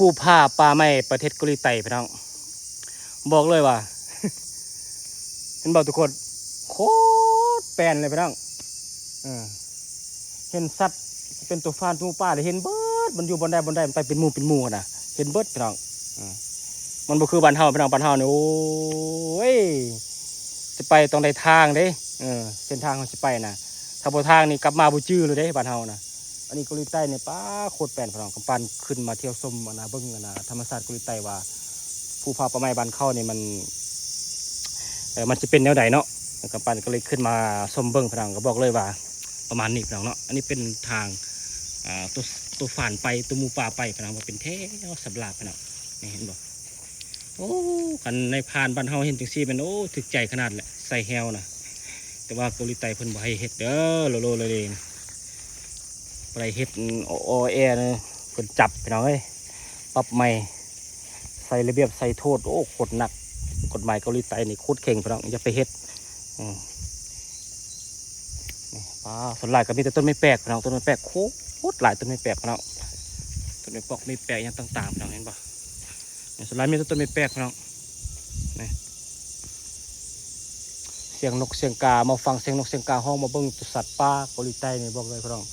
ພູຜາປ່າໄມ້ປະເທດເກົາຫຼີໃຕ້ພີ່ນ້ອງ ບອກເລີຍວ່າ ເຫັນບໍ່ທຸກຄົນ ໂຄດແປນເລີຍພີ່ນ້ອງ ເອີ ເຫັນສັດ ເປັນໂຕຟານໂຕໝູປ່າເລີຍ ເຫັນເບິດ ມັນຢູ່ບ່ອນໃດບ່ອນໃດ ມັນໄປເປັນໝູ່ເປັນໝູ່ຫັ້ນນະ ເຫັນເບິດພີ່ນ້ອງ ເອີ ມັນບໍ່ຄືບ້ານເຮົາພີ່ນ້ອງ ບ້ານເຮົານີ້ ໂອ້ຍ ຊິໄປຕ້ອງໄດ້ທາງເດ້ ເອີ ເສັ້ນທາງເຮົາຊິໄປນະ ຖ້າບໍ່ທາງນີ້ກັບມາບໍ່ຈື່ເລີຍເດ້ ບ້ານເຮົານະ ອັນນີ້ເກົາຫຼີໃຕ້ນີ້ ປາ ໂຄດແປນພີ່ນ້ອງ ກຳປັ່ນຂຶ້ນມາທ່ຽວຊົມ ອັນນະ ເບິ່ງ ອັນນະ ທຳມະຊາດເກົາຫຼີໃຕ້ວ່າ ພູຜາປ່າໄມ້ບ້ານເຂົານີ້ມັນ ເອີ ມັນຊິເປັນແນວໃດເນາະ ກຳປັ່ນກໍເລີຍຂຶ້ນມາຊົມເບິ່ງພີ່ນ້ອງ ກໍບອກເລີຍວ່າ ປະມານນີ້ພີ່ນ້ອງເນາະ ອັນນີ້ເປັນທາງ ອ່າ ໂຕ ໂຕຟານໄປ ໂຕໝູປ່າໄປພີ່ນ້ອງ ວ່າເປັນແຖວສັບຫຼາບພີ່ນ້ອງ ນີ້ເຫັນບໍ່ ໂອ້ ຄັນນາຍພານບ້ານເຮົາເຫັນຈັ່ງຊີ້ແມ່ນ ໂອ້ ຖືກໃຈຂະໜາດແຫຼະ ໃສ່ແຮ້ວນະ ແຕ່ວ່າເກົາຫຼີໃຕ້ເພິ່ນບໍ່ໃຫ້ເຮັດເດີ ໂລໂລເລເລ ບໍ່ໄດ້ເຮັດ ອໍແອ ເພິ່ນຈັບພີ່ນ້ອງເອີຍ ປັບໃໝ ໃສ່ລະບຽບໃສ່ໂທດ ໂອ້ ໂຄດໜັກ ກົດໝາຍເກົາຫຼີໃຕ້ນີ້ໂຄດເຄັ່ງພີ່ນ້ອງ ຢ່າໄປເຮັດ ອືມ ນີ້ ປາ ສ່ວນຫຼາຍກໍມີແຕ່ຕົ້ນໄມ້ແປກພີ່ນ້ອງ ຕົ້ນໄມ້ແປກໂຄດຫຼາຍ ຕົ້ນໄມ້ແປກພີ່ນ້ອງ ຕົ້ນໄມ້ປອກໄມ້ແປກຫຍັງຕ່າງໆພີ່ນ້ອງ ເຫັນບໍ່ ນີ້ ສ່ວນຫຼາຍມີແຕ່ຕົ້ນໄມ້ແປກພີ່ນ້ອງ ນີ້ ສຽງນົກສຽງກາ ມາຟັງສຽງນົກສຽງກາຮ້ອງ ມາເບິ່ງສັດປ່າເກົາຫຼີໃຕ້ນີ້ ບອກເລີຍພີ່ນ້ອງ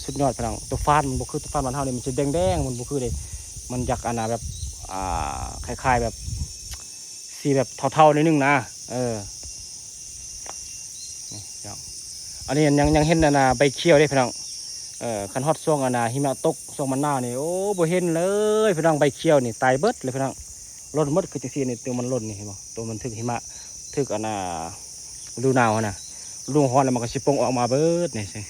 ສຸດຍອດພີ່ນ້ອງ ໂຕຟານມັນບໍ່ຄືໂຕຟານບ້ານເຮົານີ້ ມັນຊິແດງໆ ມັນບໍ່ຄືເດ້ ມັນຢາກ ອັນນະ ແບບ ອ່າ ຄ້າຍໆ ແບບ ສີແບບເທົາໆ ໜ້ອຍໜຶ່ງນະ ເອີ ນີ້ພີ່ນ້ອງ ອັນນີ້ຍັງ ຍັງເຫັນ ອັນນະ ໃບຂຽວເດ້ພີ່ນ້ອງ ເອີ ຄັນຮອດຊ່ວງ ອັນນະ ຫິມະຕົກ ຊ່ວງມັນໜາວນີ້ ໂອ້ ບໍ່ເຫັນເລີຍພີ່ນ້ອງ ໃບຂຽວນີ້ ຕາຍເບິດເລີຍພີ່ນ້ອງ ຫຼົ່ນໝົດ ຄືຈັ່ງຊີ້ນີ້ ໂຕມັນຫຼົ່ນນີ້ ເຫັນບໍ່ ໂຕມັນຖືກຫິມະ ຖືກ ອັນນະ ລະດູໜາວຫັ້ນນະ ລະດູຮ້ອນແລ້ວມັນກໍຊິປົ່ງອອກມາເບິດນີ້ ນີ້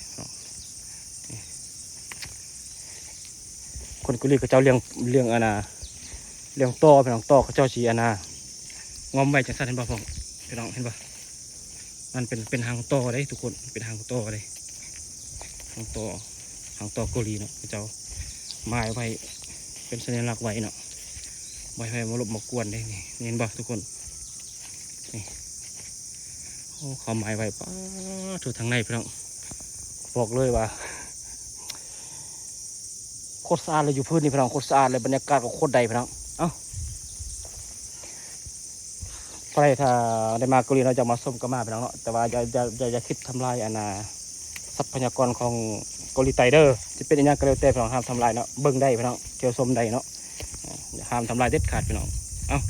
ຄົນເກົາຫຼີເຂົາເຈົ້າລ້ຽງ ລ້ຽງ ອັນນະ ລ້ຽງຕໍ່ ພີ່ນ້ອງ ຕໍ່ ເຂົາເຈົ້າຊິ ອັນນະ ງອມໄວ້ຈັ່ງຊັ້ນ ເຫັນບໍ່ ພີ່ນ້ອງ ເຫັນບໍ່ ມັນເປັນ ເປັນຮັງຕໍ່ເດ້ທຸກຄົນ ເປັນຮັງຕໍ່ເດ້ ຮັງຕໍ່ ຮັງຕໍ່ເກົາຫຼີເນາະ ເຂົາເຈົ້າໝາຍໄວ້ ເປັນສັນຍາລັກໄວ້ເນາະ ບໍ່ໃຫ້ໃຜມາລົບມາກວນເດ້ ນີ້ ນີ້ເຫັນບໍ່ທຸກຄົນ ນີ້ ໂອ້ ເຂົາໝາຍໄວ້ ປາໂທ້ ທາງໃນພີ່ນ້ອງ ບອກເລີຍວ່າ ໂຄດສະອາດເລີຍ ຢູ່ພື້ນນີ້ພີ່ນ້ອງ ໂຄດສະອາດເລີຍ ບັນຍາກາດກໍໂຄດໄດ້ພີ່ນ້ອງ ເອົ້າ ໃຜຖ້າໄດ້ມາເກົາຫຼີເນາະ ຢາກມາຊົມກໍມາພີ່ນ້ອງເນາະ ແຕ່ວ່າຢ່າ ຢ່າ ຢ່າ ຢ່າຄິດທຳລາຍ ອັນນະ ຊັບພະຍາກອນຂອງເກົາຫຼີໃຕ້ເດີ ຊິເປັນອີ່ຫຍັງກໍແລ້ວແຕ່ພີ່ນ້ອງ ຫ້າມທຳລາຍເນາະ ເບິ່ງໄດ້ພີ່ນ້ອງ ທ່ຽວຊົມໄດ້ເນາະ ເອີ ຫ້າມທຳລາຍເດັດຂາດພີ່ນ້ອງ ເອົ້າ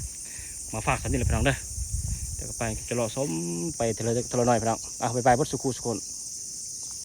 ມາຝາກສ່ຳນີ້ແຫຼະພີ່ນ້ອງເດີ ດຽວກໍໄປ ຈະເລາະຊົມໄປເທື່ອລະເລັກເທື່ອລະໜ້ອຍພີ່ນ້ອງ ເອົ້າ ບາຍບາຍເບິດສູ່ຄູ່ສູ່ຄົນ.